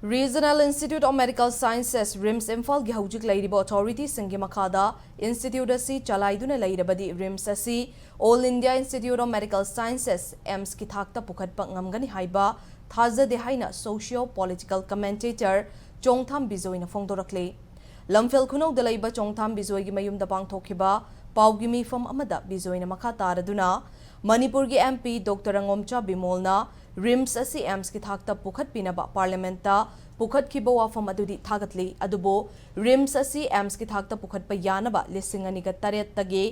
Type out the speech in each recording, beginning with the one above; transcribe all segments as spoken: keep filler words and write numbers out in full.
Regional Institute of Medical Sciences, RIMS ꯏꯝꯐꯥꯜꯒꯤ ꯍꯧꯖꯤꯛ ꯂꯩꯔꯤꯕ ꯑꯣꯊꯣꯔꯤꯇꯤꯁꯤꯡꯒꯤ ꯃꯈꯥꯗ ꯏꯟꯁꯇꯤꯇ꯭ꯌꯨꯠ ꯑꯁꯤ ꯆꯂꯥꯏꯗꯨꯅ ꯂꯩꯔꯕꯗꯤ RIMS ꯑꯁꯤ All India Institute of Medical Sciences, AIIMSꯀꯤ ꯊꯥꯛꯇ ꯄꯨꯈꯠꯄ ꯉꯝꯒꯅꯤ ꯍꯥꯏꯕ ꯊꯥꯖꯗꯦ ꯍꯥꯏꯅ ꯁꯣꯁꯤꯌꯣ ꯄꯣꯂꯤꯇꯤꯀꯦꯜ ꯀꯃꯦꯟꯇꯦꯇꯔ ꯆꯣꯡꯊꯥꯝ ꯕꯤꯖꯣꯏꯅ ꯐꯣꯡꯗꯣꯔꯛꯂꯤ꯫ ꯂꯝꯐꯦꯜ ꯈꯨꯅꯧꯗ ꯂꯩꯕ ꯆꯣꯡꯊꯥꯝ ꯕꯤꯖꯣꯏꯒꯤ ꯃꯌꯨꯝꯗ ꯄꯥꯡꯊꯣꯛꯈꯤꯕ ꯄꯥꯎꯒꯤ ꯃꯤꯐꯝ ꯑꯃꯗ ꯕꯤꯖꯣꯏꯅ ꯃꯈꯥ ꯇꯥꯔꯗꯨꯅ ꯃꯅꯤꯄꯨꯔꯒꯤ MP ꯗꯣꯛꯇꯔ ꯉꯣꯝꯆꯥ ꯕꯤꯃꯣꯜꯅ RIMS ꯑꯁꯤ AIIMSꯀꯤ ꯊꯥꯛꯇ ꯄꯨꯈꯠꯄꯤꯅꯕ ꯄꯥꯔꯂꯤꯌꯥꯃꯦꯟꯠꯇ ꯄꯨꯈꯠꯈꯤꯕ ꯋꯥꯐꯝ ꯑꯗꯨꯗꯤ ꯊꯥꯒꯠꯂꯤ꯫ ꯑꯗꯨꯕꯨ RIMS ꯑꯁꯤ AIIMSꯀꯤ ꯊꯥꯛꯇ ꯄꯨꯈꯠꯄ ꯌꯥꯅꯕ ꯂꯤꯁꯤꯡ ꯑꯅꯤꯒ ꯇꯔꯦꯠꯇꯒꯤ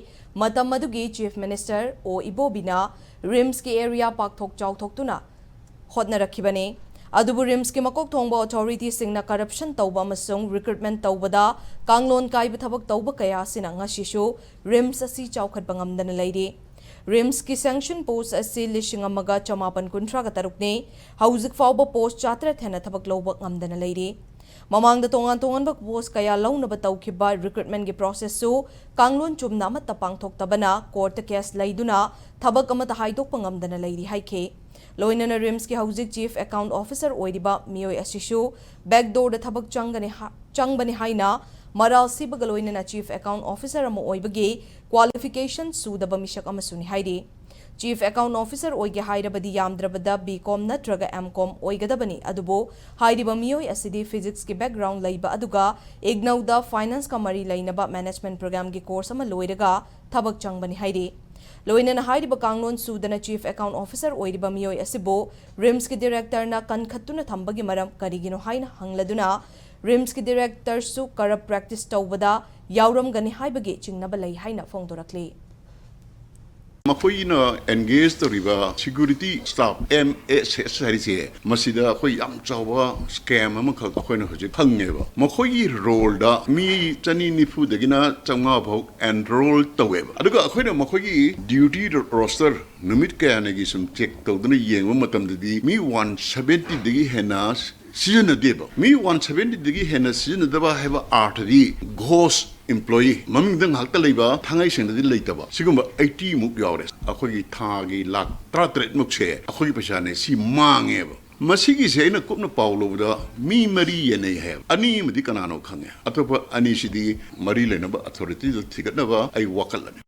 ꯃꯇꯝ ꯑꯗꯨꯒꯤ Chief Minister ꯑꯣ ꯏꯕꯣꯕꯤꯅ RIMSꯀꯤ ꯑꯦꯔꯤꯌꯥ ꯄꯥꯛꯊꯣꯛ ꯆꯥꯎꯊꯣꯛꯇꯨꯅ ꯍꯣꯠꯅꯔꯛꯈꯤꯕꯅꯤ꯫ ꯑꯗꯨꯕꯨ RIMSꯀꯤ ꯃꯀꯣꯛ ꯊꯣꯡꯕ ꯑꯣꯊꯣꯔꯤꯇꯤꯁꯤꯡꯅ ꯀꯔꯞꯁꯟ ꯇꯧꯕ ꯑꯃꯁꯨꯡ ꯔꯤꯀ꯭ꯔꯨꯠꯃꯦꯟꯠ ꯇꯧꯕꯗ ꯀꯥꯡꯂꯣꯟ ꯀꯥꯏꯕ ꯊꯕꯛ ꯇꯧꯕ ꯀꯌꯥ ꯑꯁꯤꯅ ꯉꯁꯤꯁꯨ RIMS ꯑꯁꯤ ꯆꯥꯎꯈꯠꯄ ꯉꯝꯗꯅ ꯂꯩꯔꯤ꯫ RIMSꯀꯤ ꯁꯦꯡꯁꯟ ꯄꯣꯁ ꯑꯁꯤ ꯂꯤꯁꯤꯡ ꯑꯃꯒ ꯆꯃꯥꯄꯟ ꯀꯨꯟꯊ꯭ꯔꯥꯒ ꯇꯔꯨꯛꯅꯤ꯫ ꯍꯧꯖꯤꯛ ꯐꯥꯎꯕ ꯄꯣꯁ ꯆꯥꯇꯔꯦꯠ ꯍꯦꯟꯅ ꯊꯕꯛ ꯂꯧꯕ ꯉꯝꯗꯅ ꯂꯩꯔꯤ꯫ ꯃꯃꯥꯡꯗ ꯇꯣꯉꯥꯟ ꯇꯣꯉꯥꯟꯕ ꯄꯣꯁ ꯀꯌꯥ ꯂꯧꯅꯕ ꯇꯧꯈꯤꯕ ꯔꯤꯀ꯭ꯔꯨꯠꯃꯦꯟꯠꯀꯤ ꯄ꯭ꯔꯣꯁꯦꯁꯁꯨ ꯀꯥꯡꯂꯣꯟ ꯆꯨꯝꯅ ꯑꯃꯠꯇ ꯄꯥꯡꯊꯣꯛꯇꯕꯅ ꯀꯣꯔꯠꯇ ꯀꯦꯁ ꯂꯩꯗꯨꯅ ꯊꯕꯛ ꯑꯃꯠꯇ ꯍꯥꯏꯗꯣꯛꯄ ꯉꯝꯗꯅ ꯂꯩꯔꯤ ꯍꯥꯏꯈꯤ꯫ ꯂꯣꯏꯅꯅ RIMSꯀꯤ ꯍꯧꯖꯤꯛ Chief Account Officer ꯑꯣꯏꯔꯤꯕ ꯃꯤꯑꯣꯏ ꯑꯁꯤꯁꯨ back doorꯗ ꯊꯕꯛ ꯆꯪꯒꯅꯤ ꯍꯥ-, ꯆꯪꯕꯅꯤ ꯍꯥꯏꯅ ꯃꯔꯥꯜ ꯁꯤꯕꯒ ꯂꯣꯏꯅꯅ Chief Account Officer ꯑꯃ ꯑꯣꯏꯕꯒꯤ qualification ꯁꯨꯗꯕ ꯃꯤꯁꯛ ꯑꯃꯁꯨꯅꯤ ꯍꯥꯏꯔꯤ꯫ Chief Account Officer ꯑꯣꯏꯒꯦ ꯍꯥꯏꯔꯕꯗꯤ ꯌꯥꯝꯗ꯭ꯔꯕꯗ B Com ꯅꯠꯇ꯭ꯔꯒ M Com ꯑꯣꯏꯒꯗꯕꯅꯤ꯫ ꯑꯗꯨꯕꯨ ꯍꯥꯏꯔꯤꯕ ꯃꯤꯑꯣꯏ ꯑꯁꯤꯗꯤ physicsꯀꯤ background ꯂꯩꯕ ꯑꯗꯨꯒ IGNOUꯗ financeꯀ ꯃꯔꯤ ꯂꯩꯅꯕ management programmeꯒꯤ course ꯑꯃ ꯂꯣꯏꯔꯒ ꯊꯕꯛ ꯆꯪꯕꯅꯤ ꯍꯥꯏꯔꯤ꯫ ꯂꯣꯏꯅꯅ ꯍꯥꯏꯔꯤꯕ ꯀꯥꯡꯂꯣꯟ ꯁꯨꯗꯅ Chief Account Officer ꯑꯣꯏꯔꯤꯕ ꯃꯤꯑꯣꯏ ꯑꯁꯤꯕꯨ RIMSꯀꯤ directorꯅ ꯀꯟꯈꯠꯇꯨꯅ ꯊꯝꯕꯒꯤ ꯃꯔꯝ ꯀꯔꯤꯒꯤꯅꯣ ꯍꯥꯏꯅ ꯍꯪꯂꯗꯨꯅ RIMSꯀꯤ directorꯁꯨ corrupt practice ꯇꯧꯕꯗ ꯌꯥꯎꯔꯝꯒꯅꯤ ꯍꯥꯏꯕꯒꯤ ꯆꯤꯡꯅꯕ ꯂꯩ ꯍꯥꯏꯅ ꯐꯣꯡꯗꯣꯔꯛꯂꯤ꯫ ꯃꯈꯣꯏꯅ engage ꯇꯧꯔꯤꯕ security staff, M S S ꯍꯥꯏꯔꯤꯁꯦ, ꯃꯁꯤꯗ ꯑꯩꯈꯣꯏ ꯌꯥꯝ ꯆꯥꯎꯕ scam ꯑꯃꯈꯛ ꯑꯩꯈꯣꯏꯅ ꯍꯧꯖꯤꯛ ꯐꯪꯉꯦꯕ꯫ ꯃꯈꯣꯏꯒꯤ roleꯗ ꯃꯤ ꯆꯅꯤ ꯅꯤꯐꯨꯗꯒꯤꯅ ꯆꯥꯝꯃꯉꯥ ꯐꯥꯎ enroll ꯇꯧꯋꯦꯕ꯫ ꯑꯗꯨꯒ ꯑꯩꯈꯣꯏꯅ ꯃꯈꯣꯏꯒꯤ duty roster ꯅꯨꯃꯤꯠ ꯀꯌꯥꯅꯤꯒꯤ ꯁꯨꯝ check ꯇꯧꯗꯨꯅ ꯌꯦꯡꯕ ꯃꯇꯝꯗꯗꯤ ꯃꯤ one seventyꯗꯒꯤ ꯍꯦꯟꯅ ꯁꯤꯖꯤꯟꯅꯗꯦꯕ꯫ ꯃꯤ one seventyꯗꯒꯤ ꯍꯦꯟꯅ ꯁꯤꯖꯤꯟꯅꯗꯕ ꯍꯥꯏꯕ ꯑꯥꯔꯊꯗꯤ ghost employee, ꯃꯃꯤꯡꯗ ꯉꯥꯛꯇ ꯂꯩꯕ, ꯊꯥꯡꯉꯩ ꯁꯦꯡꯅꯗꯤ ꯂꯩꯇꯕ, ꯁꯤꯒꯨꯝꯕ eighty ꯃꯨꯛ ꯌꯥꯎꯔꯦ꯫ ꯑꯩꯈꯣꯏꯒꯤ ꯊꯥꯒꯤ ꯂꯥꯈ ꯇꯔꯥꯇꯔꯦꯠ ꯃꯨꯛꯁꯦ ꯑꯩꯈꯣꯏꯒꯤ ꯄꯩꯁꯥꯅꯦ, ꯁꯤ ꯃꯥꯡꯉꯦꯕ꯫ ꯃꯁꯤꯒꯤꯁꯦ ꯑꯩꯅ ꯀꯨꯞꯅ ꯄꯥꯎ ꯂꯧꯕꯗ ꯃꯤ ꯃꯔꯤ ꯌꯦꯟꯅꯩ ꯍꯥꯏꯌꯦꯕ꯫ ꯑꯅꯤ ꯑꯃꯗꯤ ꯀꯅꯥꯅꯣ ꯈꯪꯉꯦ, ꯑꯇꯣꯞꯄ ꯑꯅꯤꯁꯤꯗꯤ ꯃꯔꯤ ꯂꯩꯅꯕ ꯑꯣꯊꯣꯔꯤꯇꯤꯗ ꯊꯤꯒꯠꯅꯕ ꯑꯩ ꯋꯥꯀꯠꯂꯅꯤ꯫